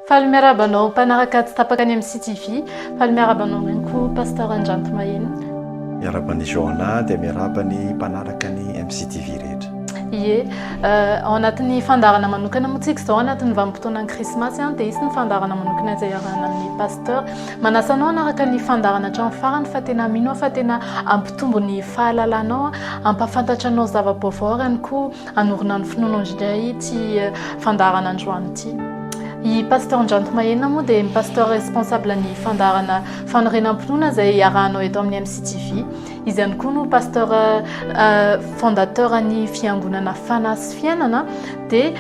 Faly miarahaba anao mpanaraka tsy tapaka ny MCTV. Faly miarahaba anao ihany koa Pasteur Andranto Maheno. Miarahaba an'i Johanna dia miarahaba ny mpanaraka ny MCTV rehetra. Ie, ao anatin'ny fandaharana manokana moa tsika izao anatin'ny vanim-potoanan'ny krismasy dia hisy ny fandaharana manokana izay iarahana amin'ny Pasteur. Manasa anao hanaraka ny fandaharana hatramin'ny farany fa tena mino aho fa tena hampitombo ny fahalalanao, hampahafantatra anao zava-baovao ary ihany koa hanorina ny finoanao indrindra ity fandaharana androany ity. I Pasteur Ndranto Mahena moa dia ny Pasteur responsable ny fandaharana fanorenam-pinoana izay iarahanao eto amin'ny MCTV. Izy ihany koa no Pasteur fondateur ny fiangonana Fanahy sy Fiainana. Dia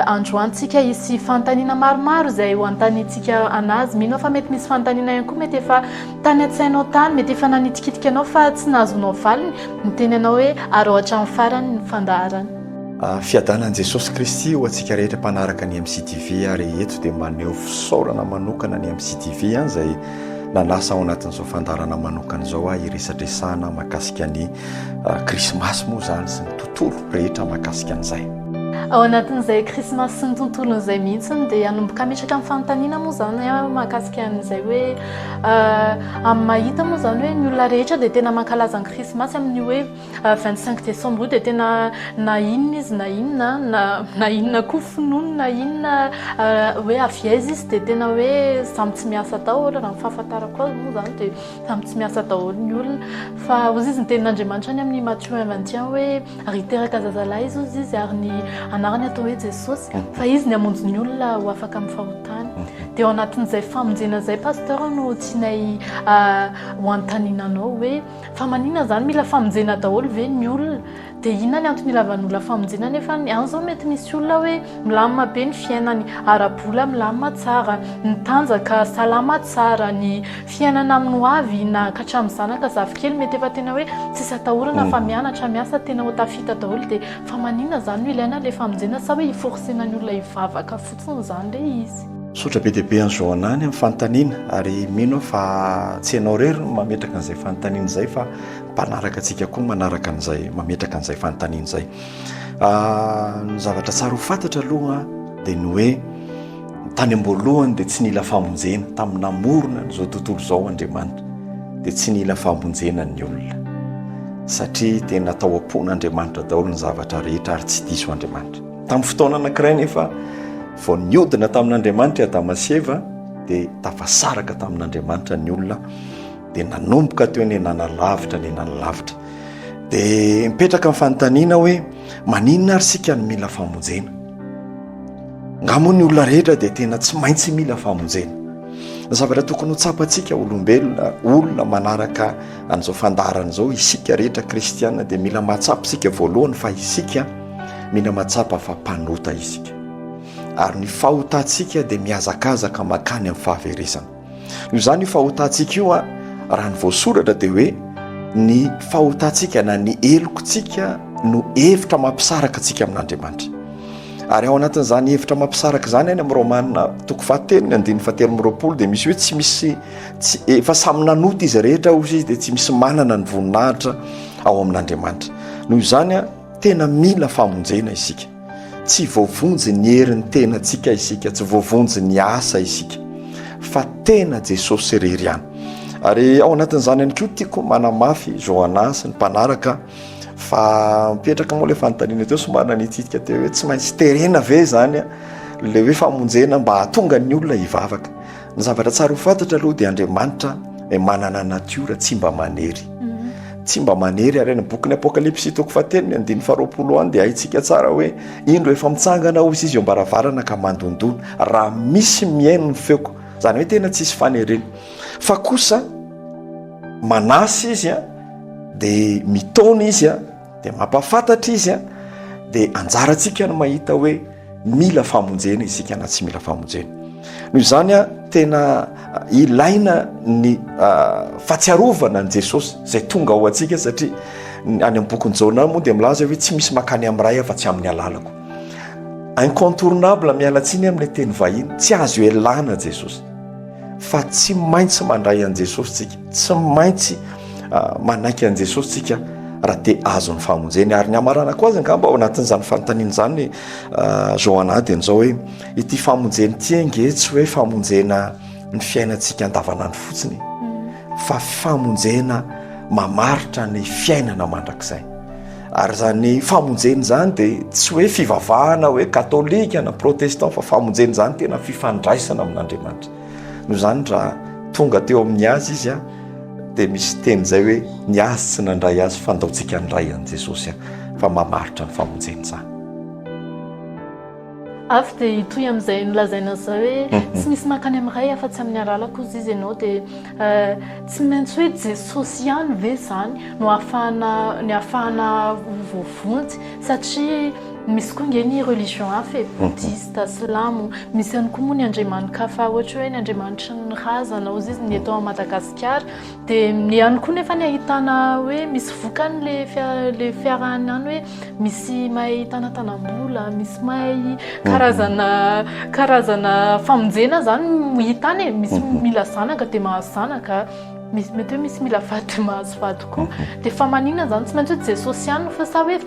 androany tsika hisy fanontaniana maromaro izay ho anontaniantsika anazy. Mino aho fa mety misy fanontaniana ihany koa mety efa tany an-tsainao tany, mety efa nanitikitika anao fa tsy nahazoanao valiny. Miteny anao hoe araho hatramin'ny farany ny fandaharana. Fiadanan'i Jesosy Kristy ho antsika rehetra mpanaraka ny MCTV ary eto dia maneho fisaorana manokana ny MCTV izay nanasa ao anatin'izao fandaharana manokana izao aho hiresadresahana mahakasika ny krismasy moa izany sy ny tontolo rehetra mahakasika an'izay. Ao anatin'izay krismasy sy ny tontolon'izay mihitsy dia hanomboka hametraka ny fanontaniana moa izany aho mahakasika an'izay hoe amin'ny mahita moa izany hoe ny olona rehetra dia tena mankalaza ny krismasy amin'ny hoe 25 décembre io dia tena na inona izy na inona na na inona koa finoany na inona hoe avy aiza izy dia tena hoe samy tsy miasa daholo raha ny fahafantarako azy moa izany dia samy tsy miasa daholo ny olona fa hozy izy ny tenin'Andriamanitra any amin'ny Matthieu 1 21 hoe ary hiteraka zazalahy izy hozy izy ary ny anarany atao hoe Jesosy fa izy ny hamonjy ny olona ho afaka amin'ny fahotany. Dia ao anatin'izay famonjena izay pasteur no tianay ho anontaniana anao hoe fa maninona izany mila famonjena daholo ve ny olona? Dia inona ny antony ilavan'ny olona famonjena nefa any izao mety misy olona hoe milamina be ny fiainany, ara-bola milamina tsara, ny tanjaka salama tsara, ny fiainana amin'ny ho avy na ka hatramin'ny zanaka zafikely mety efa tena hoe tsisy atahorana fa mianatra miasa tena ho tafita daholo dia fa maninona izany no ilaina ilay famonjena sa hoe hi-forcer-na ny olona hivavaka fotsiny izany ilay izy? Misaotra be dia be an'i Johanna ny amin'ny fanontaniana ary mino aho fa tsy ianao irery no mametraka an'izay fanontaniana izay fa mpanaraka antsika koa manaraka an'izay mametraka an'izay fanontaniana izay. Ah, ny zavatra tsara ho fantatra aloha dia ny hoe tany am-boalohany dia tsy nila famonjena tamin'ny namorona an'izao tontolo izao Andriamanitra dia tsy nila famonjena ny olona satria tena tao am-pon'Andriamanitra daholo ny zavatra rehetra ary tsy diso Andriamanitra. Tamin'ny fotoana anankiray nefa vao niodina tamin'Andriamanitra i Adama sy Eva dia tafasaraka tamin'Andriamanitra ny olona dia nanomboka teo ny nanalavitra ny nanalavitra dia mipetraka ny fanontaniana hoe maninona ary sika no mila famonjena nga moa ny olona rehetra dia tena tsy maintsy mila famonjena ny zavatra tokony ho tsapantsika olombelona olona manaraka an'izao fandaharana izao isika rehetra kristiana dia mila mahatsapa isika voalohany fa isika mila mahatsapa fa mpanota isika ary ny fahotantsika dia mihazakazaka makany amin'ny fahaverezana Noho izany io fahotantsika io a, raha ny voasoratra dia hoe ny fahotantsika na ny helokontsika no hevitra mampisaraka antsika amin'Andriamanitra. Ary ao anatin'izany hevitra mampisaraka izany any amin'ny Romana toko fahatelo ny andininy fahatelo amby 20 dia misy hoe tsy misy tsy efa samy nanota izy rehetra hozy izy dia tsy misy manana ny voninahitra ao amin'Andriamanitra. Noho izany a, tena mila famonjena isika. Tsy voavonjy ny herin'ny tenantsika isika, tsy voavonjy ny asa isika, fa tena Jesosy irery ihany. Ary ao anatin'izany ihany koa tiako manamafy Johanna sy ny mpanaraka fa mipetraka moa ilay fanontaniana teo somary nanitsitsika teo hoe tsy maintsy terena ve izany ilay hoe famonjena mba hahatonga ny olona hivavaka. Ny zavatra tsara ho fantatra aloha dia Andriamanitra manana natiora tsy mba manery. Tsy mba manery ary any bokin'ny Apokalypsy toko fahatelo ny andininy faharoapolo any dia haintsika tsara hoe indro efa mitsangana hozy izy eo am-baravarana ka mandondona raha misy mihaino ny feoko. Izany hoe tena tsisy fanerena. Fa kosa manasa izy a, dia mitaona izy a, dia mampahafantatra izy a, dia anjarantsika ny mahita hoe mila famonjena isika na tsy mila famonjena. Noho izany a, tena ilaina ny fahatsiarovana an'i Jesosy izay tonga ho antsika satria any amin'ny bokin'i Jaona moa dia milaza hoe tsy misy makany amin'ny Ray afa-tsy amin'ny alalako. Incontournable, miala tsiny amin'ilay teny vahiny, tsy azo ialana Jesosy. Fa tsy maintsy mandray an'i Jesosy tsika, tsy maintsy manaiky an'i Jesosy tsika. raha te hahazo ny famonjeny. Ary ny hamaranako azy angamba ao anatin'izany fanontaniana izany Johanna dia izao hoe ity famonjena ity ange tsy hoe famonjena ny fiainantsika andavanandro fotsiny fa famonjena mamaritra ny fiainana mandrakizay. Ary izany famonjena izany dia tsy hoe fivavahana hoe katolika na protestant fa famonjena izany tena fifandraisana amin'Andriamanitra. Noho izany raha tonga teo amin'ny azy izy a dia misy teny izay hoe ny azy tsy nandray azy fa ndaontsika handray an'i Jesosy fa mamaritra ny famonjena izany. Avy dia hitohy amin'izay nolazainao izay hoe tsy misy mankany amin'ny Ray afa-tsy amin'ny alalako hozy izy ianao dia tsy maintsy hoe Jesosy ihany ve izany no ahafahana ny ahafahana ho voavonjy satria misy koa nge ny religion hafa e, bouddhiste, silamo, misy ihany koa moa ny andriamani-kafa ohatra hoe ny andriamanitry ny razana hozy izy ny eto Madagasikara Dia ny ihany koa nefa ny ahitana hoe misy vokany le le fiarahana any hoe misy mahay tanatanam-bola, misy mahay karazana karazana famonjena zany hita any e, misy mila zanaka dia mahazo zanaka, misy mety hoe misy mila vady dia mahazo vady koa. Dia fa maninona zany tsy maintsy hoe Jesosy ihany fa sa hoe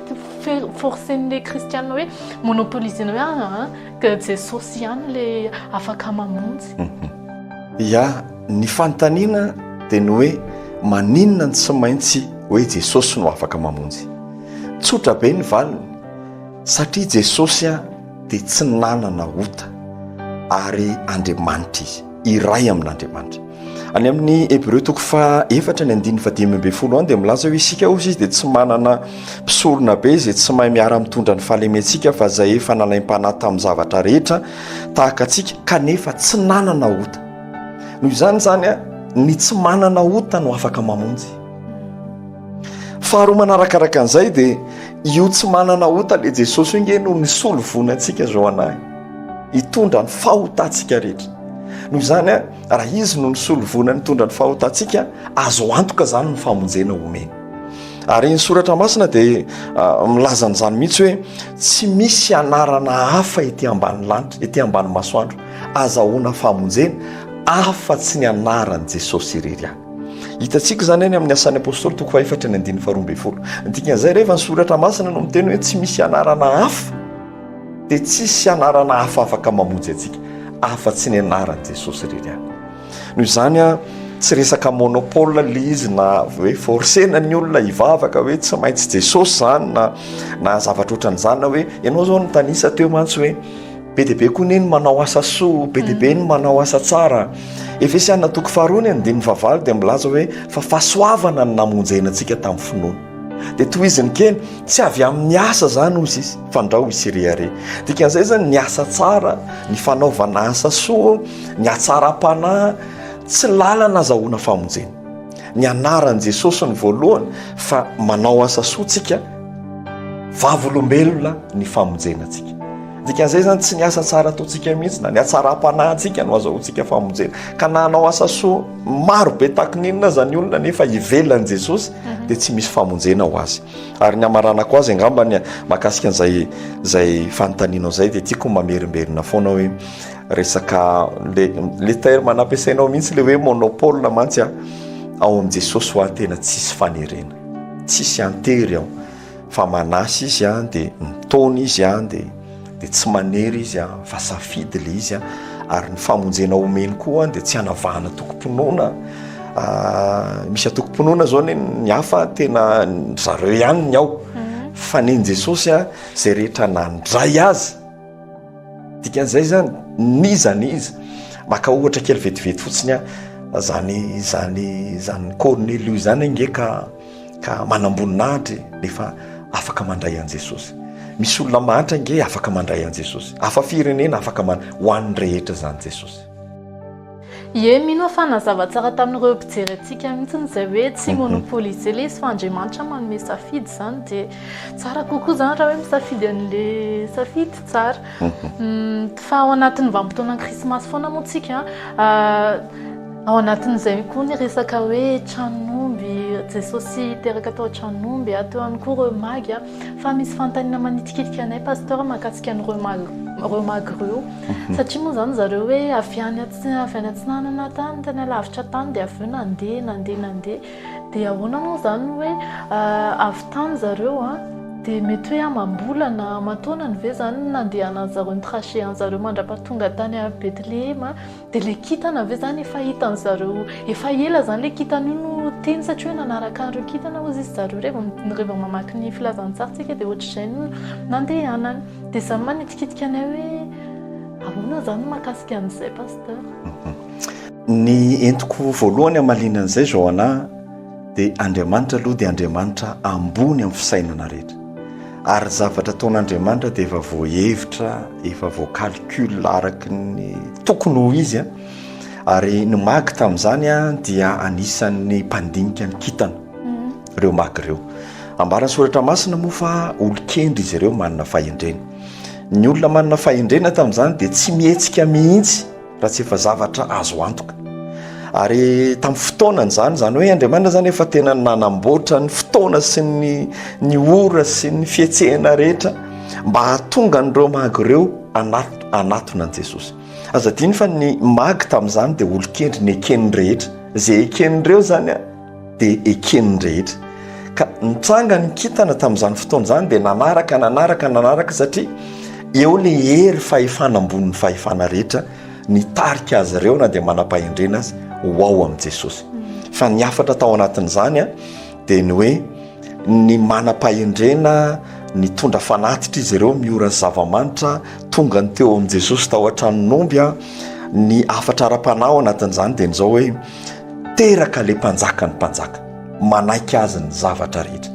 forcer-n'le kristiana hoe monopoliser-na hoe aa ka Jesosy ihany le afaka mamonjy. Ya, ny fanontaniana dia ny hoe maninona no tsy maintsy hoe Jesosy no afaka mamonjy? Tsotra be ny valiny, satria Jesosy dia tsy nanana ota ary Andriamanitra Izy, iray amin'Andriamanitra. Any amin'ny Hebreo toko faha efatra ny andininy fahadimy ambin'ny folo any dia milaza hoe isika hozy izy dia tsy manana mpisorona be izay tsy mahay miara-mitondra ny fahalementsika fa izay efa nalaim-panahy tamin'ny zavatra rehetra tahaka antsika kanefa tsy nanana ota. Noho izany izany a, ny tsy manana ota no afaka mamonjy. Faharoa manarakaraka an'izay dia io tsy manana ota le Jesosy io nge no nisolo voina antsika zao anahy. Hitondra ny fahotantsika rehetra. Noho izany a, raha izy no nisolo voina nitondra ny fahotantsika, azo antoka izany ny famonjena omeny. Ary ny soratra masina dia ah, milaza an'izany mihitsy hoe tsy misy anarana hafa ety ambany lanitra, ety ambany masoandro azahoana famonjena afa-tsy ny anaran'i Jesosy irery ihany. Hitantsika izany any amin'ny asan'ny apôstôly toko fahefatra ny andininy faharoa ambin'ny folo. Ny dikan'izay rehefa ny soratra masina no miteny hoe tsy misy anarana hafa dia tsisy anarana hafa afaka mamonjy antsika afa-tsy ny anaran'i Jesosy irery ihany. Noho izany an, tsy resaka monopole le izy na hoe forcena ny olona hivavaka hoe tsy maintsy Jesosy zany na na zavatra ohatran'izany na hoe ianao zao nitanisa teo mantsy hoe be dia be koa ne ny manao asa soa, be dia be ny manao asa tsara. Efesiana toko faharoa ny andininy fahavalo dia milaza hoe fa fahasoavana ny namonjena antsika tamin'ny finoana. Dia tohiziny kely, tsy avy amin'ny asa zany hozy izy fa ndrao hisy rehareha. Dikan'izay zany ny asa tsara, ny fanaovana asa soa, Ny hatsaram-panahy tsy lalana azahoana famonjena. Ny anaran'i Jesosy ny voalohany fa manao asa soa tsika, vavolombelona ny famonjena antsika. Dikan'izay zany tsy ny asa tsara ataontsika mihitsy na ny hatsaram-panahintsika no azahoantsika famonjena. Ka na hanao asa soa maro be takin'inona aza ny olona nefa ivelan'i Jesosy dia tsy misy famonjena ho azy. Ary ny hamaranako azy angamba ny mahakasika an'izay izay fanontanianao izay dia tiako mamerimberina foana hoe Resaka le le terme nampiasainao mihitsy le hoe monopole mantsy a, ao amin'i Jesosy hoa tena tsisy fanerena, tsisy antery ao fa manasa izy a, de mitaona izy a, de de tsy manery izy a, fa safidy le izy a, ary ny famonjena omeny koa de tsy hanavahana tokom-pinoana, misy antokom-pinoana zao anie ny hafa tena zareo ihany ny ao, fa nen'i Jesosy a zay rehetra nandray azy, Dikan'izay zany, n'iza n'iza, maka ohatra kely vetivety fotsiny aho, zany zany zany Cornelio zany ange ka ka manamboninahitra e, nefa afaka mandray an'i Jesosy. Misy olona mahantra ange afaka mandray an'i Jesosy, hafa firenena afaka man, ho an'ny rehetra zany Jesosy. Ie, mino aho fa nazava tsara tamin'ireo mpijery antsika mihitsy izay hoe tsy monopoliser ilay izy fa Andriamanitra manome safidy izany dia tsara kokoa izany raha hoe misafidy an'ilay safidy tsara. Fa ao anatin'ny vanim-potoanan'ny krismasy foana moa tsika ao anatin'izay koa ny resaka hoe tranon'omby, Jesosy teraka tao an-tranon'omby, teo ihany koa ireo magy. Fa misy fanontaniana manitikitika anay Pasteur mahakasika an'ireo ireo magy ireo. Satria moa izany zareo hoe avy any avy any atsinanana tany, tany alavitra tany dia avy eo nandeha nandeha nandeha. Dia ahoana moa izany hoe avy tany zareo an, dia mety hoe amam-bolana, aman-taonany ve izany no nandehanan'zareo ny trajet an'zareo mandra-pahatonga tany Betlehema? Dia ilay kintana ve izany efa hitan'zareo efa ela izany ilay kintana io no teny satria hoe nanaraka an'ireo kintana hozy izy zareo rehefa rehefa mamaky ny filazantsara tsika dia ohatr'izay no nandehanany. Dia izany manitikitika anay hoe ahoana izany mahakasika an'izay pasteur? Ny entiko voalohany hamaliana an'izay Johanna dia Andriamanitra aloha dia Andriamanitra ambony amin'ny fisainana rehetra. Ary ny zavatra ataon'Andriamanitra dia efa voahevitra, efa voacalcul araka ny tokony ho izy. Ary ny magy tamin'izany dia anisan'ny mpandinika ny kintana mhm. ireo magy ireo. Ambaran'ny soratra masina moa fa olon-kendry izy ireo manana fahendrena. Ny olona manana fahendrena tamin'izany dia tsy mihetsika mihitsy raha tsy efa zavatra azo antoka. Ary tamin'ny fotoanany izany, izany hoe Andriamanitra izany efa tena nanamboatra ny fotoana sy ny ny ora sy ny fihetsehana rehetra mba hahatonga an'ireo magy ireo anaty anatona an'i Jesosy. Aza adino fa ny magy tamin'izany dia olon-kendry neken'ny rehetra. Izay eken'ireo izany dia eken'ny rehetra. Ka nitranga ny kintana tamin'izany fotoana izany dia nanaraka, nanaraka, nanaraka satria eo le hery fahefana ambonin'ny fahefana rehetra nitarika azy ireo na dia manam-pahendrena azy ho ao amin'i Jesosy. Fa ny hafatra tao anatin'izany dia ny hoe ny manam-pahendrena nitondra fanatitra izy ireo miora zava-manitra tonga ny teo amin'i Jesosy tao an-tranon'omby ny hafatra ara-panahy ao anatin'izany dia ny izao hoe Teraka le mpanjaka ny mpanjaka, manaiky azy ny zavatra rehetra.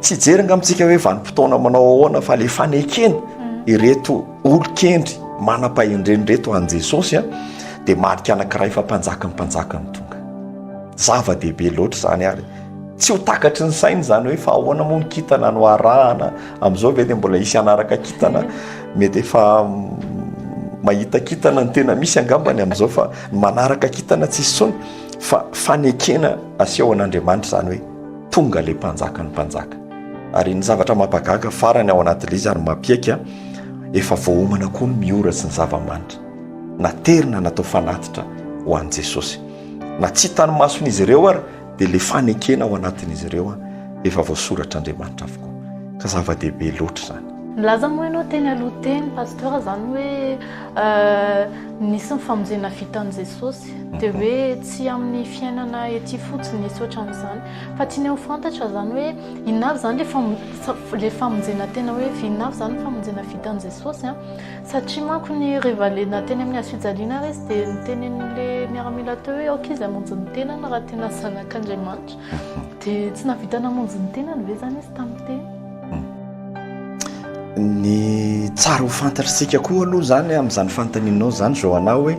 Tsy hijery angamba tsika hoe vanim-potoana manao ahoana fa le fanekena mm. ireto olon-kendry manam-pahendrena ireto an'i Jesosy a dia marika anankiray fa mpanjaka ny mpanjaka no tonga. Zava-dehibe loatra izany ary tsy ho takatry ny saina izany hoe fa ahoana moa ny kintana no arahana amin'izao ve dia mbola hisy hanaraka kintana mety efa mahita kintana ny tena misy angambany amin'izao fa ny manaraka kintana tsisy tsony fa fanekena aseho an'Andriamanitra izany hoe tonga le mpanjaka ny mpanjaka ary ny zavatra mampagaga farany ao anatin'ilay izy ary mampiaiky efa voaomana koa ny miora sy ny zava-manitra naterina natao fanatitra ho an'i Jesosy na tsy hitan'ny mason'izy ireo ary dia ilay fanekena ao anatin'izy ireo efa voasoratr'Andriamanitra avokoa ka zava-dehibe loatra izany. Nilaza moa ianao teny aloha teny Pasteur zany hoe nisy ny famonjena vitan'i Jesosy dia hoe tsy amin'ny fiainana ety fotsiny nisy ohatran'izany fa tianay ho fantatra zany hoe inona avy zany le famonjena tena hoe inona avy zany famonjena vitan'i Jesosy an Satria manko ny revalena teny amin'ny hazo fijaliana ary izy dia nitenenin'ilay miaramila teo hoe aoka izy hamonjy ny tenany raha tena zanak'Andriamanitra. Dia tsy nahavita namonjy ny tenany ve izany izy tamin'ny teny? Ny tsara ho fantatr'isika koa aloha izany amin'izany fanontanianao izany Johanna hoe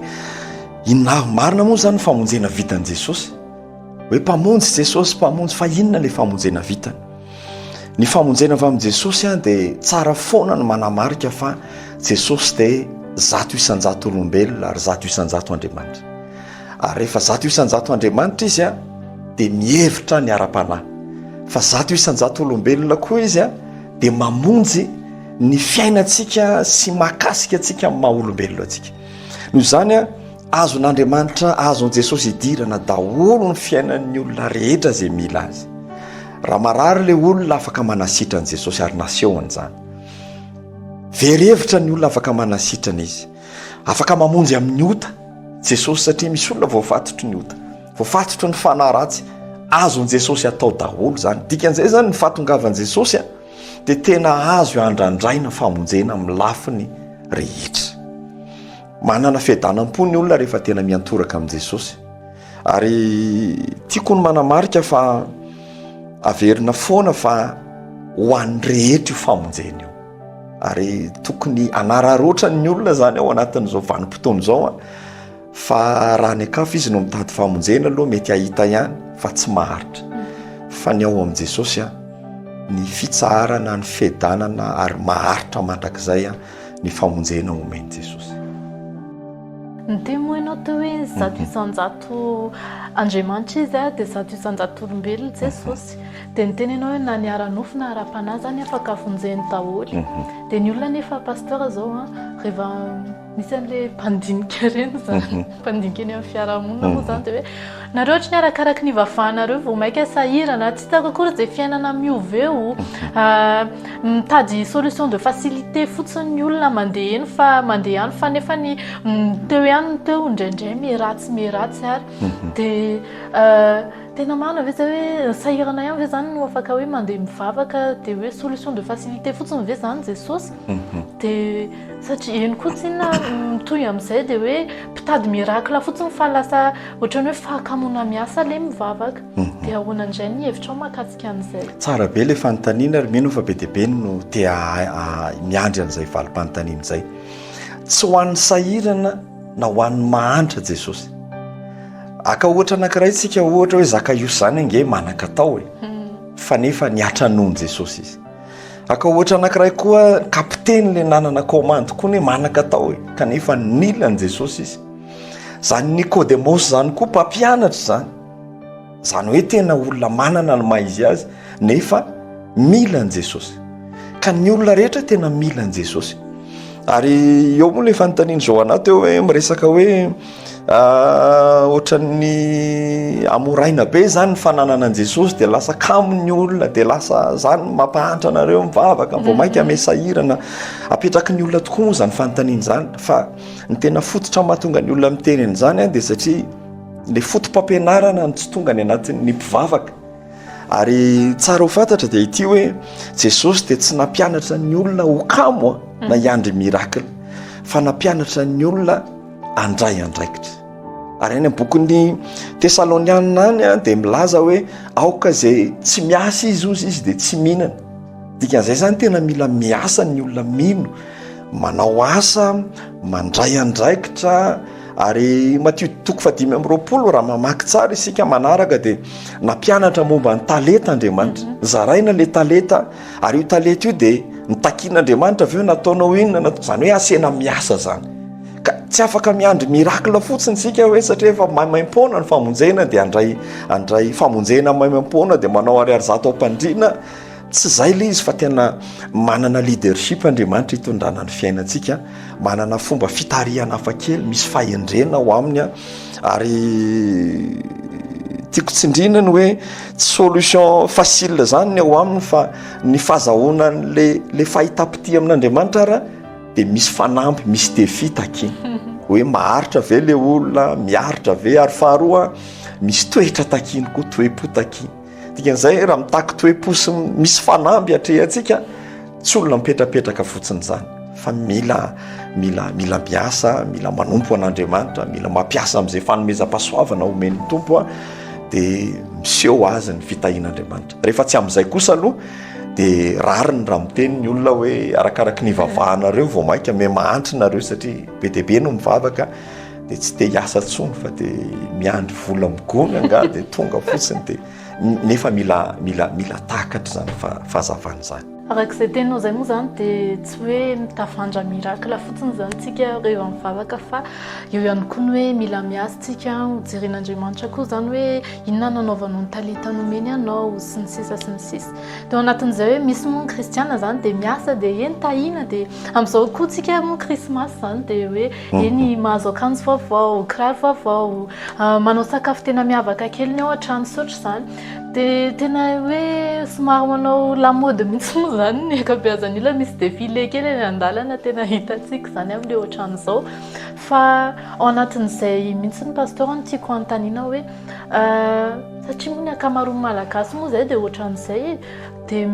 inona avy marina moa izany ny famonjena vitan'i Jesosy? Hoe mpamonjy Jesosy, mpamonjy, fa inona ilay famonjena vitany? Ny famonjena avy amin'i Jesosy dia tsara foana ny manamarika fa Jesosy dia 100% olombelona ary 100% Andriamanitra. Ary rehefa 100% Andriamanitra izy dia mihevitra ny ara-panahy. Fa 100% olombelona koa izy dia mamonjy ny fiainantsika sy mahakasika antsika amin'ny maha olombelona antsika. Noho izany Azon'Andriamanitra, azon'i Jesosy idirana daholo ny fiainan'ny olona rehetra izay mila azy. Raha marary ilay olona, afaka manasitrana Jesosy ary nasehony izany. Very hevitra ny olona, afaka manasitrana izy. Afaka mamonjy amin'ny ota Jesosy satria misy olona voafatotry ny ota, voafatotry ny fanahy ratsy. Azon'i Jesosy atao daholo izany. Dikan'izay izany ny fahatongavan'i Jesosy dia tena azo andrandraina famonjena amin'ny lafiny rehetra. Manana fiadanam-po ny olona rehefa tena miantoraka amin'i Jesosy. Ary tiako ny manamarika fa averina foana fa ho an'ny rehetra io famonjena io. Ary tokony hanararaotra ny olona izany ao anatin'izao vanim-potoana izao fa raha any an-kafa izy no mitady famonjena aloha mety hahita ihany fa tsy maharitra. Fa ny ao amin'i Jesosy ny fitsaharana, ny fiadanana ary maharitra mandrakizay ny famonjena omen'i Jesosy. Niteny moa ianao teo hoe 100% Andriamanitra izy dia 100% olombelona Jesosy. Dia niteny ianao hoe na ny ara-nofo na ara-panahy izany afaka vonjeny daholo. Dia ny olona anefa Pasteur izao an, rehefa. Misy an'ilay mpandinika ireny izany, mpandinika eny amin'ny fiarahamonina moa izany dia hoe nareo ohatry ny arakaraky ny ivavahanareo vao mainka sahirana, tsy hitako akory izay fiainana miova eo, mitady solution de facilité fotsiny ny olona mandeha eny fa mandeha any fa nefa ny teo ihany ny teo indraindray miharatsy miharatsy ary dia Tena marina ve zay hoe sahirana ihany ve zany no afaka hoe mandeha mivavaka dia hoe solution de facilité fotsiny ve zany Jesosy? Dia satria eny koa tsinona mitohy amin'izay dia hoe mpitady miracle fotsiny fa lasa ohatran'ny hoe fahakamoana miasa le mivavaka. Dia ahoana indray ny hevitrao mahakasika an'izay? Tsara be ilay fanontaniana ary mino aho fa be dia be no te miandry an'izay valim-panontaniana izay. Tsy ho an'ny sahirana na ho an'ny mahantra Jesosy. Aka ohatra anankiray tsika ohatra hoe Zakaiosy zany ange manan-katao e. Fa nefa niatra noho Jesosy izy. Aka ohatra anankiray koa kapiteny le nanana commande koa ne manan-katao e, kanefa nila an'i Jesosy izy. Zany Nikodemosy zany koa mpampianatra zany. Zany hoe tena olona manana ny maha izy azy nefa mila an'i Jesosy. Ka ny olona rehetra tena mila an'i Jesosy. Ary eo moa le fanontanian'i Johanna teo hoe miresaka hoe ah, ohatran'ny amoraina be zany ny fananana an'i Jesosy dia lasa kamo ny olona dia lasa zany mampahantra anareo mivavaka vao mainka mesahirana. Apetraky ny olona tokoa moa zany fanontaniana izany fa ny tena fototra mahatonga ny olona miteny an'izany dia satria Ilay foto-pampianarana no tsy tonga any anatin'ny mpivavaka. Ary tsara ho fantatra dia ity hoe Jesosy dia tsy nampianatra ny olona ho kamo na hiandry miracle fa nampianatra ny olona handray andraikitra. Ary any amin'ny bokin'ny Tesalonianina any dia milaza hoe aoka izay tsy miasa izy ozy izy dia tsy mihinana. Dikan'izay izany tena mila miasa ny olona mino, manao asa, mandray andraikitra. Ary Matio toko faha-25 raha mamaky tsara isika manaraka dia nampianatra momba ny talenta Andriamanitra. Zaraina ilay talenta ary io talenta io dia nitakian'Andriamanitra avy eo nataonao inona, natao izany hoe asena miasa izany. Ka tsy afaka miandry miracle fotsiny isika hoe satria efa maimaimpoana ny famonjena dia handray handray famonjena maimaimpoana dia manao ariary zato am-pandriana. Tsy izay ilay izy fa tena manana leadership Andriamanitra hitondrana ny fiainantsika, manana fomba fitarihana hafakely, misy fahendrena ao aminy ary tiako tsindrina ny hoe tsy solution facile zany ny ao aminy fa ny fahazahoana an'le le fahitam-pitia amin'Andriamanitra ara dia misy fanamby, misy défi takiana. Hoe maharitra ve le olona, miaritra ve ary faharoa misy toetra takiany koa, toe-po takiany. Dikan'izay raha mitaky toe-po sy misy fanamby atrehantsika, tsy olona mipetrapetraka fotsiny izany fa mila mila mila miasa, mila manompo an'Andriamanitra, mila mampiasa amin'izay fanomezam-pahasoavana omen'ny Tompo a, dia miseho azy ny fitahian'Andriamanitra. Rehefa tsy amin'izay kosa aloha dia rariny raha miteny ny olona hoe arakaraky ny ivavahanareo vao mainka miha mahantra nareo satria be dia be no mivavaka dia tsy te hiasa intsony fa dia miandry vola migony angaha dia tonga fotsiny dia nefa mila mila mila takatra izany fahazavana izany. Araka izay teninao izay moa izany dia tsy hoe mitavandra miracle fotsiny izany tsika rehefa mivavaka fa eo ihany koa ny hoe mila miasa tsika, hojeren'Andriamanitra koa izany hoe inona no nanaovanao ny talenta nomeny anao sy ny sisa sy ny sisa. Teo anatin'izay hoe misy moa ny kristiana izany dia miasa dia eny tahiana dia amin'izao koa tsika moa krismasy izany dia hoe eny mahazo akanjo vaovao, kiraro vaovao, manao sakafo tena miavaka kely ny ao an-trano sy ohatr'izany. Dia tena hoe somary manao lamaody mihitsy moa izany ny ankabeazan'ny olona, misy défilé kely eny an-dalana tena hitantsika izany amin'ilay ohatran'izao. Fa ao anatin'izay mihitsy ny pasteur no tiako hanontaniana hoe satria moa ny ankamaroan'ny malagasy moa izay dia ohatran'izay e, dia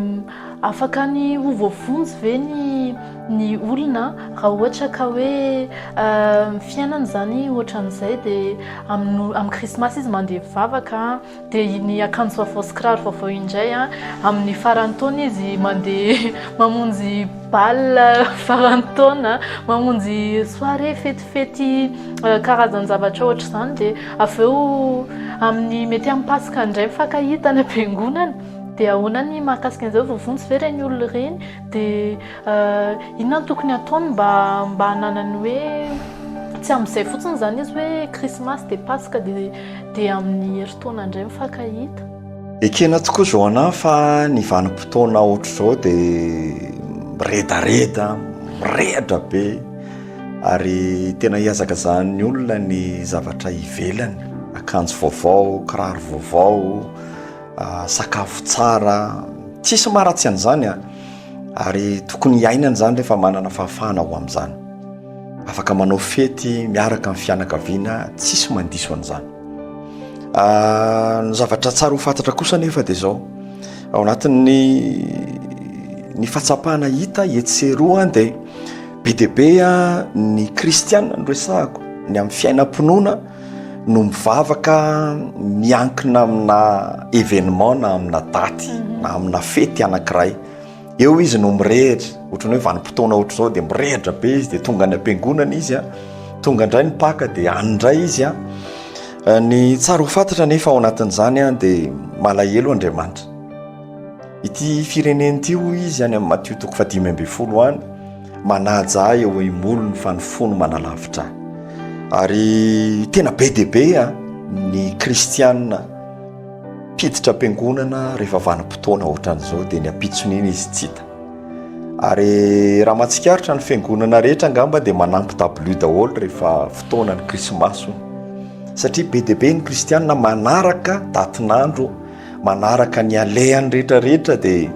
afaka ny ho voavonjy ve ny ny olona raha ohatra ka hoe ny fiainany izany ohatran'izay dia amin'ny amin'ny krismasy izy mandeha mivavaka dia ny akanjo vaovao sy kiraro vaovao indray an, amin'ny faran'ny taona izy mandeha mamonjy bal faran'ny taona, mamonjy soirée fetifety karazan-javatra ohatr'izany dia avy eo amin'ny mety amin'ny paska indray mifankahita any am-piangonana dia ahoana ny mahakasika an'izay voavonjy ve ireny olona ireny dia Inona no tokony hataony mba mba hananany hoe tsy amin'izay fotsiny izany izy hoe krismasy dia paska dia dia amin'ny herintaona indray mifankahita. Ekena tokoa Johanna fa ny vanim-potoana ohatr'izao dia miredareda, mirehatra be. Ary tena ihazakazahan'ny olona ny zavatra ivelany, akanjo vaovao, kiraro vaovao, sakafo tsara, tsisy maharatsy an'izany an! Ary tokony hiainana izany rehefa manana fahafahana ho amin'izany. Afaka manao fety miaraka amin'ny fianakaviana, tsisy mandiso an'izany. Ny zavatra tsara ho fantatra kosa anefa dia izao, ao anatin'ny ny fahatsapana hita etsy sy eroa dia be dia be ny kristiana no resahako, ny amin'ny fiainam-pinoana no mivavaka miankina amina événement na amina daty na amina fety anankiray. Eo izy no mirehitra, ohatran'ny hoe vanim-potoana ohatr'izao dia mirehitra be izy dia tonga any am-piangonana izy a, tonga indray ny Paka dia any indray izy a. Ny tsara ho fantatra nefa ao anatin'izany a dia malahelo Andriamanitra. Ity firenena ity hoy izy any amin'ny Matio toko faha-15 any, manaja ahy eo imolony fa ny fony manalavitra ahy. Ary tena be dia be a ny kristianina mpiditra am-piangonana rehefa vanim-potoana ohatran'izao dia ny ampitson'iny izy tsy hita. Ary raha mahatsikaritra ny fiangonana rehetra angamba dia manampy dabilio daholo rehefa fotoana ny krismasy hono. Satria be dia be ny kristianina manaraka datin'andro, manaraka ny alehany rehetra rehetra dia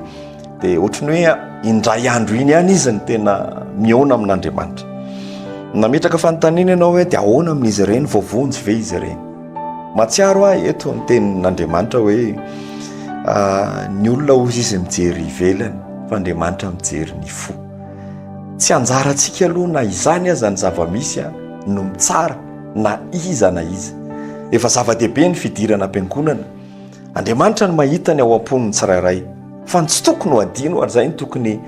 dia ohatran'ny hoe indray andro iny ihany izy no tena mihaona amin'Andriamanitra. Nametraka fanontaniana ianao hoe dia ahoana amin'izy ireny, voavonjy ve izy ireny? Mahatsiaro aho eto ny tenin'Andriamanitra hoe ny olona hozy izy mijery ivelany fa Andriamanitra mijery ny fo. Tsy anjarantsika aloha na izany aza ny zava-misy no mitsara na iza na iza. Efa zava-dehibe ny fidirana am-piangonana. Andriamanitra no mahita ny ao am-pon'ny tsirairay. Fa ny tsy tokony ho adino, ary izay no tokony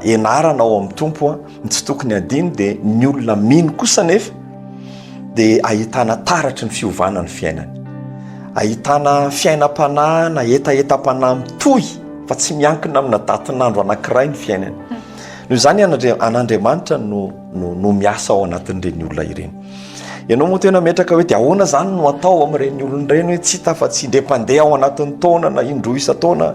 ianarana ao amin'ny Tompo, ny tsy tokony adino dia ny olona mino kosa nefa dia ahitana taratry ny fiovana ny fiainany. Ahitana fiainam-panahy na hetahetam-panahy mitohy fa tsy miankina amina datin'andro anankiray ny fiainany. Noho izany an'Andriamanitra no, no, no miasa ao anatin'ireny olona ireny. Ianao moa tena metraka hoe dia ahoana izany no atao amin'ireny olona ireny hoe tsy hita fa tsy indray mpandeha ao anatin'ny taona na indroa isan-taona.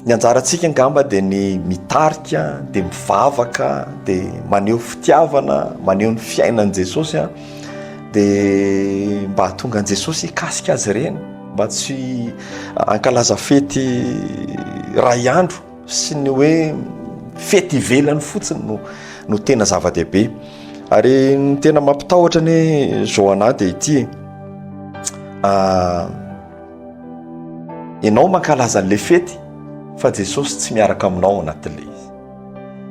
Ny anjarantsika angamba dia ny mitarika, dia mivavaka, dia maneho fitiavana, maneho ny fiainan'i Jesosy an, dia mba hahatonga an'i Jesosy hikasika azy ireny, mba tsy hankalaza fety iray andro sy ny hoe fety ivelany fotsiny no no tena zava-dehibe. Ary ny tena mampitahotra anie Johanna dia ity e. Ah, Ianao mankalaza an'ilay fety fa Jesosy tsy miaraka aminao ao anatin'ilay izy.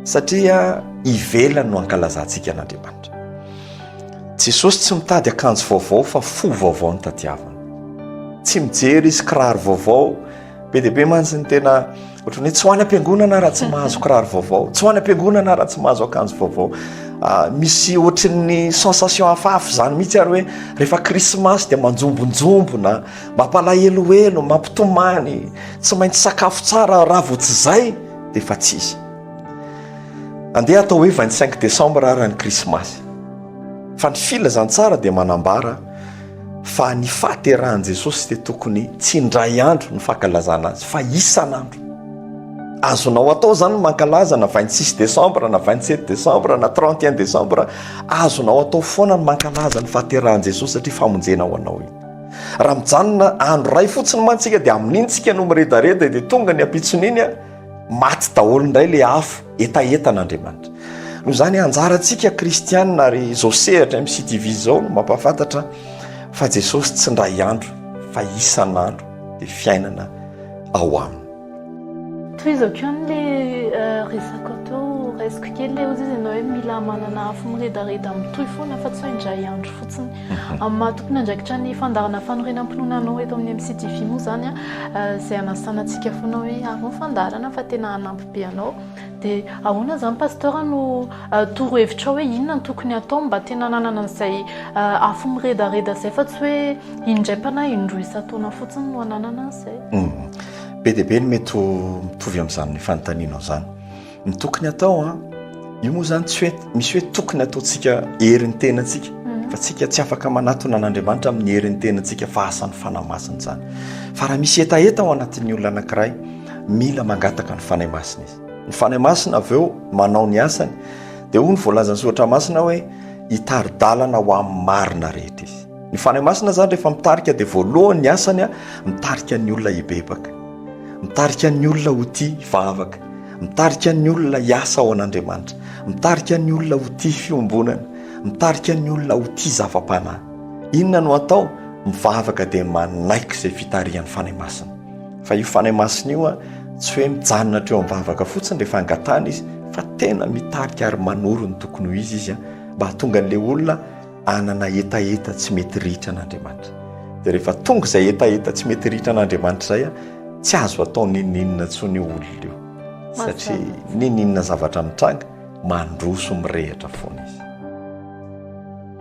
Satria ivelany no ankalazantsika an'Andriamanitra. Jesosy tsy mitady akanjo vaovao fa fo vaovao no tadiaviny. Tsy mijery izy kiraro vaovao. Be dia be mantsy ny tena ohatran'ny hoe tsy ho any am-piangonana raha tsy mahazo kiraro vaovao, tsy ho any am-piangonana raha tsy mahazo akanjo vaovao. Ah, misy ohatran'ny sensation hafahafa izany mihitsy ary hoe rehefa krismasy dia manjombonjombona, mampalahelohelo, mampitomany, tsy maintsy sakafo tsara raha vao tsy izay dia efa tsy izy. Andeha atao hoe 25 décembre ara ny krismasy. Fa ny filazantsara dia manambara fa ny fahaterahan'i Jesosy dia tokony tsy indray andro ny fankalazana azy fa isan'andro. Azonao atao izany ny mankalaza na 26 décembre na 27 décembre na 31 décembre, azonao atao foana ny mankalaza ny fahaterahan'i Jesosy satria famonjena ho anao iny. Raha mijanona andro iray fotsiny mantsy isika dia amin'iny tsika no miredareda dia tonga ny ampitson'iny maty daholo indray le afo hetahetan'Andriamanitra. Noho izany anjarantsika kristianina ary izao sehatra MCTV izao no mampahafantatra fa Jesosy tsy indray andro fa isan'andro dia fiainana ao aminy. Tohizako ihany le resaka teo, raisiko kely le ozy izy ianao hoe mila manana afo miredareda mitohy foana fa tsy hoe indray andro fotsiny. Amin'ny maha tompon'andraikitra ny fandaharana fanorenam-pinoana anao eto amin'ny MCTV moa izany izay hanasana antsika foana hoe avy ny fandaharana fa tena hanampy be anao. Dia ahoana izany Pasteur no torohevitrao hoe inona no tokony hatao mba tena hananana an'izay afo miredareda izay fa tsy hoe indraipa na indroa isan-taona fotsiny no hananana an'izay? Be dia be ny mety ho mitovy amin'izany fanontanianao izany. Ny tokony atao an, io moa izany tsy hoe misy hoe tokony ataontsika herin'ny tenantsika mm. fa tsika tsy afaka manatona an'Andriamanitra amin'ny herin'ny tenantsika fa asan'ny Fanahy Masina izany. Fa raha misy hetaheta ao anatin'ny olona anankiray, mila mangataka ny Fanahy Masina izy. Ny Fanahy Masina avy eo manao ny asany. Dia hoy ny voalazan'ny Soratra Masina hoe. hitari-dalana ho amin'ny marina rehetra izy. Ny Fanahy Masina izany rehefa mitarika dia voalohany ny asany mitarika ny olona hibebaka, mitarika ny olona ho tia hivavaka, mitarika ny olona hiasa ao an'Andriamanitra, mitarika ny olona ho tia fiombonana, mitarika ny olona ho tia zava-panahy. Inona no atao? Mivavaka dia manaiky izay fitarihan'ny Fanahy Masina. Fa io Fanahy Masina io tsy hoe mijanona hatreo am-bavaka fotsiny rehefa angatahana izy fa tena mitarika ary manoro ny tokony ho izy izy mba hahatonga an'ilay olona hanana hetaheta tsy mety ritra an'Andriamanitra. Dia rehefa tonga izay hetaheta tsy mety ritra an'Andriamanitra izay, tsy azo atao n'inon'inona intsony io olona io. Satria n'inon'inona zavatra mitranga, mandroso mirehitra foana izy.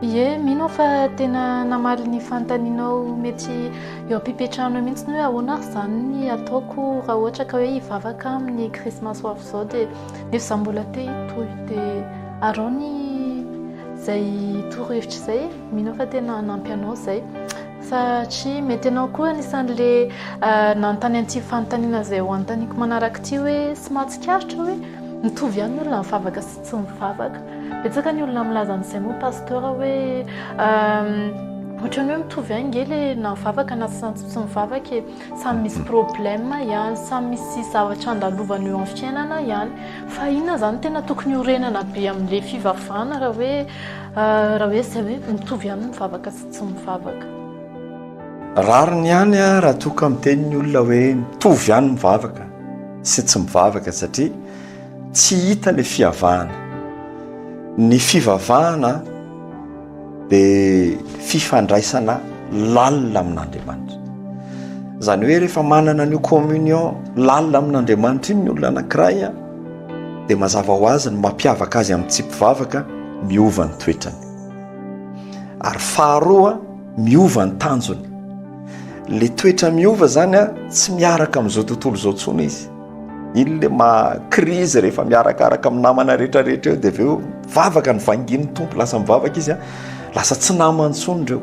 Ie, mino aho fa tena namaly ny fanontanianao mety eo am-pipetrahana eo mihitsy ny hoe ahoana ary izany ny ataoko raha ohatra ka hoe hivavaka amin'ny krismasy ho avy izao dia nefa izaho mbola te hitohy dia araho ny izay torohevitra izay e, mino aho fa tena hanampy anao izay satria mety ianao koa anisan'le nanontany an'ity fanontaniana izay ho anontaniako manaraka ity hoe sy mahatsikaritra hoe mitovy ihany ny olona mivavaka sy tsy mivavaka. Betsaka ny olona milaza an'izay moa pasteur hoe ohatran'ny hoe mitovy ihany nge le na mivavaka na tsy mivavaka e, samy misy problème ihany, samy misy zavatra andalovana eo amin'ny fiainana ihany. Fa inona izany tena tokony hiorenana be amin'ilay fivavahana raha hoe raha hoe izay hoe mitovy ihany ny mivavaka sy tsy mivavaka? Rariny ihany raha toa ka miteny ny olona hoe mitovy ihany mivavaka sy tsy mivavaka satria tsy hita ilay fiavahana. Ny fivavahana dia fifandraisana lalina amin'Andriamanitra. Izany hoe rehefa manana an'io communion lalina amin'Andriamanitra iny ny olona anankiray dia mazava ho azy ny mampiavaka azy amin'ny tsy mpivavaka miova ny toetrany. Ary faharoa miova ny tanjony. Le toetra miova zany a tsy miaraka amin'izao tontolo izao intsony izy. Iny le maha crise rehefa miarakaraka amin'ny namana rehetra rehetra eo dia avy eo mivavaka ny vangin'ny Tompo, lasa mivavaka izy a, lasa tsy namany intsony ireo,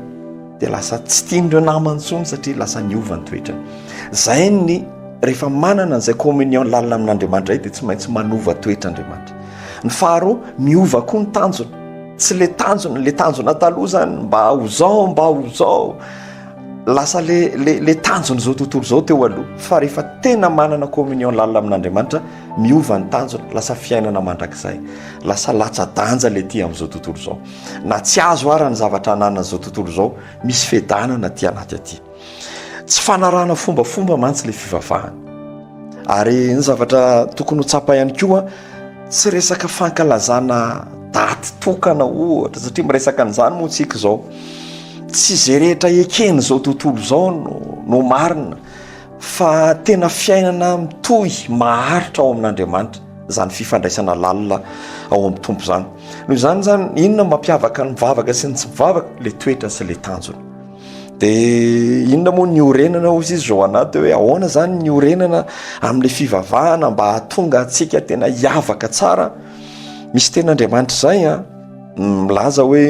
dia lasa tsy tian'ireo namany intsony satria lasa niova ny toetrany. Zay ny rehefa manana an'izay communion lalina amin'Andriamanitra izay dia tsy maintsy manova toetra Andriamanitra. Ny faharoa, miova koa ny tanjona. Tsy le tanjona, le tanjona taloha zany mba ho zao, mba ho zao. Lasa le le le tanjon'izao tontolo izao teo aloha fa rehefa tena manana communion lalina amin'Andriamanitra miova ny tanjona, lasa fiainana mandrakizay, lasa latsa-danja le ty amin'izao tontolo izao. Na tsy azo ara ny zavatra ananan'izao tontolo izao, misy fiadanana aty anaty aty. Tsy fanarahana fombafomba mantsy le fivavahana. Ary ny zavatra tokony ho tsapa ihany koa, tsy resaka fankalazana daty tokana ohatra, satria miresaka an'izany moa tsika izao. Tsy izay rehetra eken'izao tontolo izao no no marina fa tena fiainana mitohy maharitra ao amin'Andriamanitra izany fifandraisana lalina ao amin'ny Tompo izany. Noho izany izany, inona no mampiavaka ny mivavaka sy ny tsy mivavaka? Ilay toetra sy ilay tanjona. Dia inona moa ny iorenana hozy izy Johanna teo hoe ahoana izany ny iorenana amin'ilay fivavahana mba hahatonga antsika tena hiavaka tsara? Misy tenin'Andriamanitra izay an, milaza hoe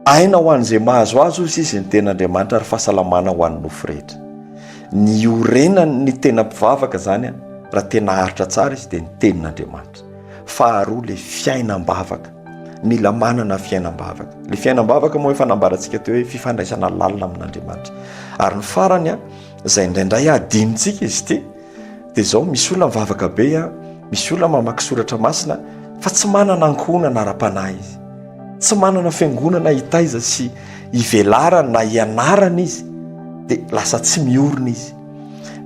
Aina ho an'izay mahazo azy hozy izy ny tenin'Andriamanitra ary fahasalamana ho an'ny nofo rehetra. Ny iorenany ny tena mpivavaka izany raha tena haharitra tsara izy dia ny tenin'Andriamanitra. Faharoa le fiainam-bavaka. Mila manana fiainam-bavaka. Le fiainam-bavaka moa efa nambarantsika teo hoe fifandraisana lalina amin'Andriamanitra. Ary ny farany izay indraindray adinontsika izy ity Dia izao, misy olona mivavaka be an, misy olona mamaky soratra masina, fa tsy manana ankohonana ara-panahy izy. Tsy manana fiangonana hitaiza sy hivelarany na hianarany izy, dia lasa tsy miorina izy.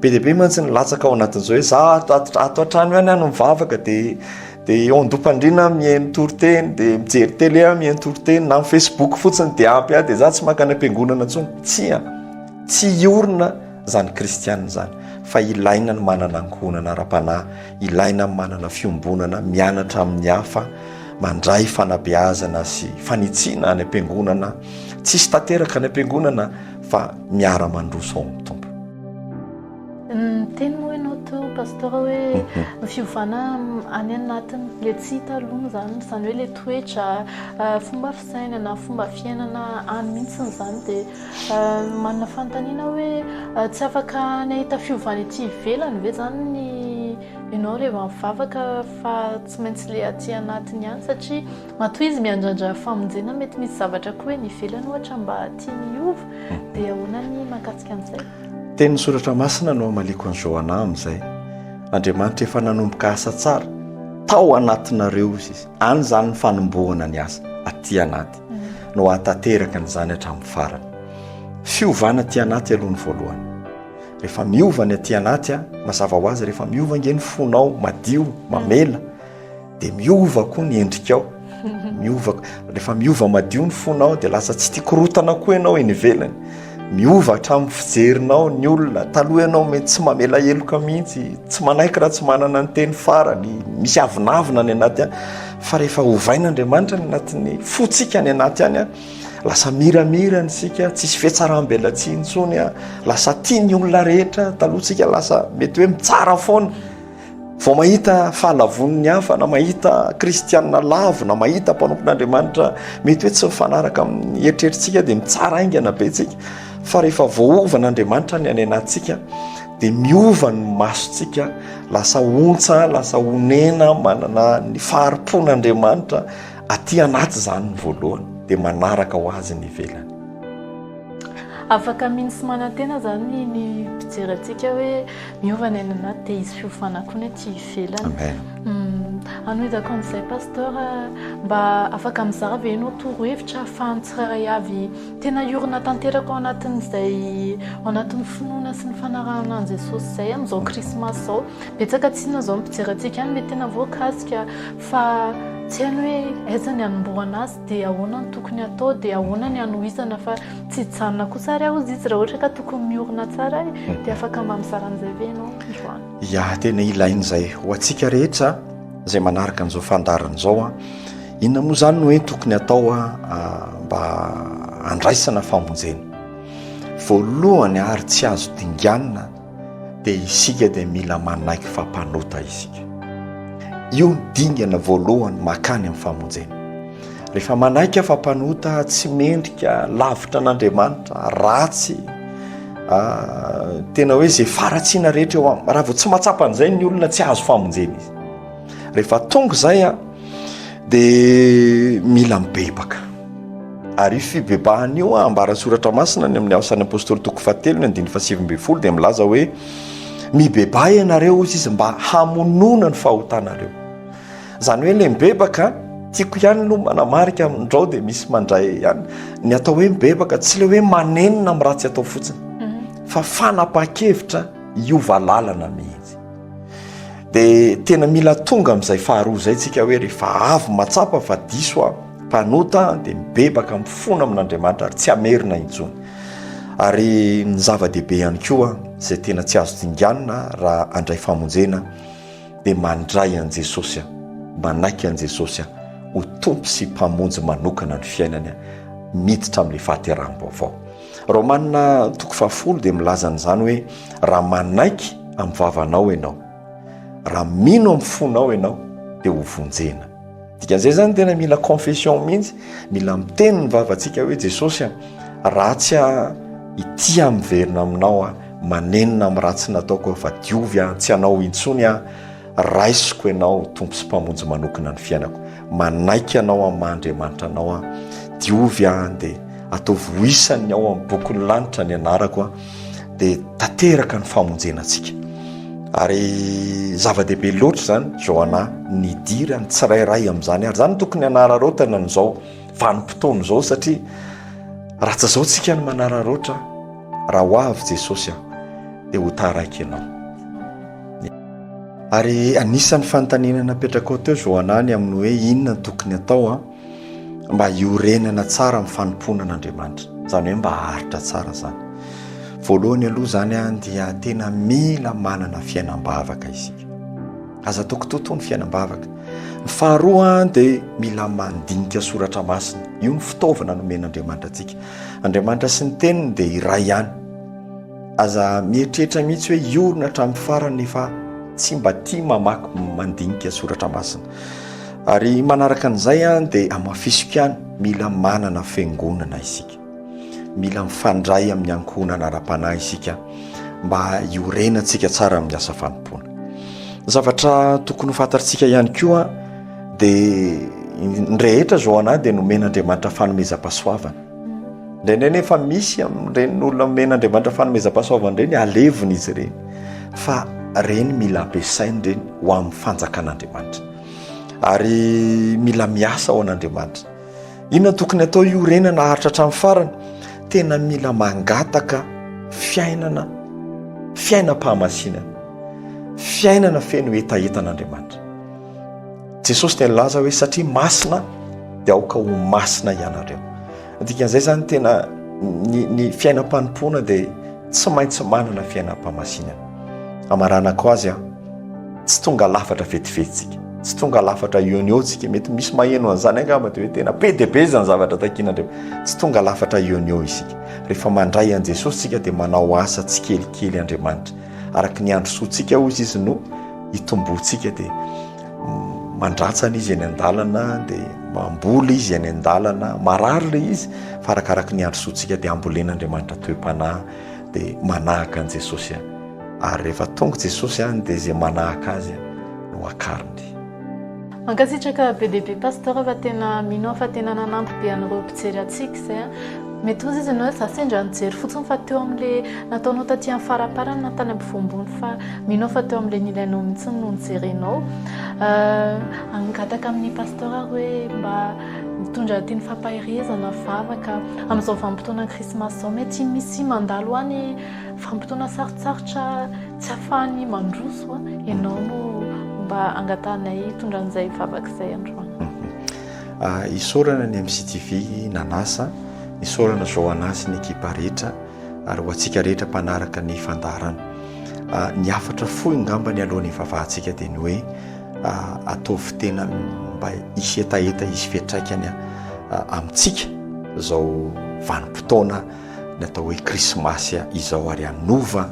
Be dia be mantsy ny latsaka ao anatin'izao hoe za ato ato an-trano ihany aho no mivavaka dia dia eo an-doha-pandriana aho mihaino toriteny, dia mijery télé aho mihaino toriteny, na amin'ny Facebook fotsiny dia ampy ahy dia za tsy mankany am-piangonana intsony. Tsia, tsy hiorina izany kristiana izany fa ilaina ny manana ankohonana ara-panahy, ilaina ny manana fiombonana, mianatra amin'ny hafa, mandray fanabeazana sy fanitsiana any am-piangonana, tsisy tanteraka any am-piangonana fa miara-mandroso ao amin'ny Tompo. Niteny moa ianao teo Pasteur hoe ny fiovana any anatiny, ilay tsy hita aloha izany, izany hoe ilay toetra, fomba fisainana, fomba fiainana any mihitsy izany dia Manana fanontaniana aho hoe tsy afaka ny hahita fiovana ety ivelany ve izany ny ianao rehefa mivavaka fa tsy maintsy le aty anatiny ihany satria matoa izy miandrandra famonjena mety misy zavatra koa eny ivelany ohatra mba tiany hiova dia ahoana ny mahakasika an'izay? Tenin'ny soratra masina no hamaliako an'i Johanna amin'izay. Andriamanitra efa nanomboka asa tsara tao anatinareo izy izy. Any izany ny fanombohana ny asa aty anaty no hahatanteraka an'izany hatramin'ny farany. Fiovana aty anaty aloha ny voalohany. Rehefa miova ny aty anaty, mazava ho azy rehefa miova ange ny fonao, madio, mamela, dia miova koa ny endrikao. Miova, rehefa miova madio ny fonao dia lasa tsy tia korotana koa ianao eny ivelany. Miova hatramin'ny fijerinao ny olona. Taloha ianao mety tsy mamela heloka mihitsy, tsy manaiky raha tsy manana ny teny farany, misy avonavona any anaty any. Fa rehefa ovain'Andriamanitra ny anatin'ny fontsika any anaty any, Lasa miramirana isika, tsisy fihatsaram-belatsihy intsony, lasa tia ny olona rehetra. Taloha tsika lasa mety hoe mitsara foana. Vao mahita fahalavoan'ny hafa na mahita kristianina lavo na mahita mpanompon'Andriamanitra mety hoe tsy mifanaraka amin'ny eritreritsika dia mitsara haingana be tsika. Fa rehefa voaovan'Andriamanitra ny any anatintsika dia miova ny masontsika, lasa ontsa, lasa onena, manana ny fahari-pon'Andriamanitra. Aty anaty izany ny voalohany dia manaraka ho azy ny ivelany. Afaka mino sy manantena izany ny mpijery antsika hoe miova ny any anaty dia hisy fiovana koa ny aty ivelany. Amen. Hanohizako an'izay Pasteur, mba afaka mizara ve ianao torohevitra ahafahan'ny tsirairay avy tena hiorina tanteraka ao anatin'izay ao anatin'ny finoana sy ny fanarahana an'i Jesosy izay amin'izao krismasy izao? Betsaka tsinona izao ny mpijery antsika any mety tena voakasika Fa tsy hainy hoe aiza ny hanombohana azy dia ahoana no tokony hatao dia ahoana ny hanohizana fa tsy hijanona kosa ary aho hozy izy raha ohatra ka tokony miorina tsara e, dia afaka mba mizara an'izay ve ianao androany? Ya, tena ilaina izay ho antsika rehetra izay manaraka an'izao fandaharana izao an. Inona moa izany no hoe tokony hatao mba handraisana famonjena? Voalohany ary tsy azo dinganina dia isika dia mila manaiky fa mpanota isika. Io ny dingana voalohany makany amin'ny famonjena. Rehefa manaiky fa mpanota tsy mendrika lavitra an'Andriamanitra, ratsy, ah, tena hoe izay faharatsiana rehetra eo aminy, raha vao tsy mahatsapa an'izay ny olona tsy azo famonjena izy. Rehefa tonga izay a, dia mila mibebaka. Ary io fibebahana io, ambaran'ny Soratra Masina any amin'ny Asan'ny Apostoly toko fahatelo ny andininy fahasivy ambin'ny folo dia milaza hoe mibebaha ianareo hozy izy mba hamonoana ny fahotanareo. Izany hoe ilay mibebaka, tiako ihany aloha manamarika amindrao dia misy mandray ihany. Ny atao hoe mibebaka tsy ilay hoe manenina amin'ny ratsy atao fotsiny fa fanapahan-kevitra hiova lalana mihitsy. Dia tena mila tonga amin'izay faharoa izay tsika hoe rehefa avy matsapa fa diso aho, mpanota dia mibebaka mifona amin'Andriamanitra ary tsy hamerina intsony. Ary ny zava-dehibe ihany koa izay tena tsy azo dinganina raha handray famonjena dia mandray an'i Jesosy, manaiky an'i Jesosy ho Tompo sy Mpamonjy manokana ny fiainany, miditra amin'ilay fahateraham-baovao. Romana toko fahafolo dia milaza an'izany hoe raha manaiky amin'ny vavanao ianao, raha mino amin'ny fonao ianao dia ho vonjena. Dikan'izay zany tena mila confession mihitsy, mila miteny ny vavantsika hoe Jesosy a, ratsy a, ity aho miverina aminao a, manenina amin'ny ratsy nataoko aho fa diovy aho, tsy hanao intsony aho, Raisiko Ianao Tompo sy Mpamonjy manokana ny fiainako. Manaiky Anao amin'ny maha Andriamanitra Anao aho. Diovy aho dia ataovy ho isan'ny ao amin'ny bokin'ny lanitra ny anarako aho. Dia tanteraka ny famonjena antsika. Ary zava-dehibe loatra izany, Johanna, nidiran'ny tsirairay amin'izany. Ary izany tokony hanararaotana an'izao vanim-potoana izao satria raha tsy izao tsika no manararaotra, raha ho avy Jesosy aho dia ho taraiky ianao. Ary anisan'ny fanontaniana napetrakao teo Johanna ny amin'ny hoe inona no tokony atao mba hiorenana tsara amin'ny fanompoana an'Andriamanitra. Izany hoe mba haharitra tsara izany. Voalohany aloha izany dia tena mila manana fiainam-bavaka isika. Aza atao kitoatoa ny fiainam-bavaka. Ny faharoa dia mila mandinika soratra masina. Io ny fitaovana nomen'Andriamanitra antsika. Andriamanitra sy ny teniny dia iray ihany. Aza mieritreritra mihitsy hoe hiorina hatramin'ny farany nefa tsy mba tia mamaky mandinika soratra masina. Ary manaraka an'izay dia hamafisiko ihany, mila manana fiangonana isika. Mila mifandray amin'ny ankohonana ara-panahy isika mba hiorenantsika tsara amin'ny asa fanompoana. Ny zavatra tokony ho fantatsika ihany koa dia ny rehetra zao anah dia nomen'Andriamanitra fanomezam-pahasoavana. Indraindray nefa misy amin'ireny olona omen'Andriamanitra fanomezam-pahasoavana ireny alevina izy ireny. Fa ireny mila ampiasaina ireny ho amin'ny fanjakan'Andriamanitra. Ary mila miasa ho an'Andriamanitra. Inona tokony atao hiorenana haharitra hatramin'ny farany? Tena mila mangataka fiainana, fiainam-pahamasinana, fiainana feno hetahetan'Andriamanitra. Jesosy dia nilaza hoe satria masina dia aoka ho masina ianareo. Ny dikan'izay izany tena ny, ny fiainam-panompoana dia tsy maintsy manana fiainam-pahamasinana. Amaranako azy aho. Tsy tonga lafatra vetivety tsika. Tsy tonga lafatra eo no eo tsika. Mety misy maheno an'izany angamba dia hoe tena be dia be izany zavatra takian'Andriamanitra. Tsy tonga lafatra eo no eo isika. Rehefa mandray an'i Jesosy tsika dia manao asa tsikelikely Andriamanitra. Araka ny androsoantsika hozy izy no hitomboantsika dia mandratsana izy eny an-dalana dia mamboly izy eny an-dalana. Marary ilay izy fa arakaraky ny androsoantsika dia ambolen'Andriamanitra toe-panahy dia manahaka an'i Jesosy ary rehefa tonga Jesosy any dia izay manahaka azy no akariny. Mankasitraka be dia be Pasteur fa tena mino aho fa tena nanampy be an'ireo mpijery antsika izay a. Mety hozy izy ianao hoe za sendra nijery fotsiny fa teo amin'le nataonao taty amin'ny faraparany na tany ampovoambony fa mino aho fa teo amin'le nilainao mihitsy no nijerenao. Hangataka amin'ny Pasteur aho hoe mba mitondra teny fampaherezana, vavaka amin'izao vanim-potoanan'ny Krismasy izao mety misy mandalo any Vanim-potoana sarotsarotra tsy ahafahany mandroso, ianao no mba angatahanay hitondra an'izay vavaka izay androany. Isaorana ny MCTV nanasa, isaorana Johanna sy ny ekipa rehetra ary ho antsika rehetra mpanaraka ny fandaharana. Ny hafatra fohy ngamba ny alohan'ny hivavahantsika dia ny hoe ataovy tena mba hisy hetaheta, hisy fiantraikany amintsika izao vanim-potoana ny atao hoe krismasy izao ary hanova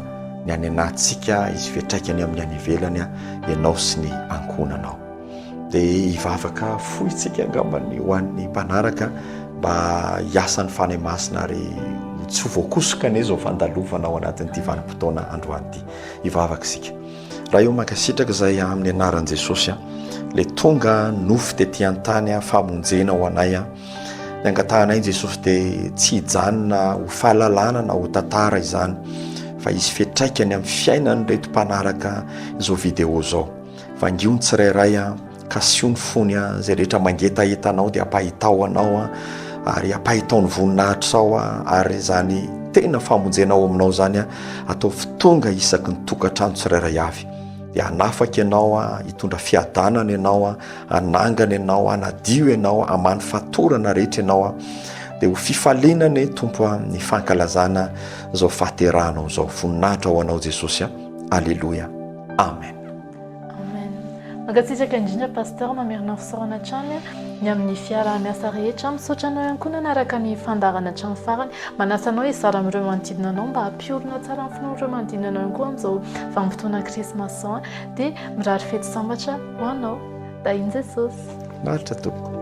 ny any anatintsika izy fiantraikany amin'ny any ivelany ianao sy ny ankohonanao. Dia hivavaka fohy tsika angambany ho an'ny mpanaraka mba hiasa ny Fanahy Masina ary tsy ho voakosoka anie izao fandalovana ao anatin'ity vanim-potoana androany ity. Hivavaka isika. Ray o mankasitraka izay amin'ny anaran'i Jesosy le tonga nofo tety an-tany famonjena ho anay. Ny angatahanay Jesosy dia tsy hijanona ho fahalalana na ho tantara izany fa hisy fiantraikany amin'ny fiainan'ireto mpanaraka izao vidéo izao. Vangio ny tsirairay a, kasio ny fony a, izay rehetra mangetaheta anao dia ampahitao anao a, ary ampahitao ny voninahitrao a, ary izany tena famonjena ao aminao izany a, ataovy tonga isaky ny tokantrano tsirairay avy. Dia hanafaka ianao a, hitondra fiadanana ianao a, Hanangana ianao, hanadio ianao, hamaha ny fatorana rehetra ianao. Dia ho fifaliana anie Tompo a, ny fankalazana izao fahaterahanao izao. Voninahitra ho anao Jesosy a. Aleloia. Amen. Amen. Mankasitraka indrindra Pasteur, mamerina fisaorana hatrany ny amin'ny fiaraha-miasa rehetra. Misaotra anao ihany koa nanaraka ny fandaharana hatramin'ny farany. Manasa anao hizara amin'ireo manodidina anao mba hampiorina tsara ny finoan'ireo manodidina anao ihany koa amin'izao vanim-potoana Krismasy izao. Dia mirary fety sambatra ho anao. Tahin'i Jesosy. Maharitra tompoko.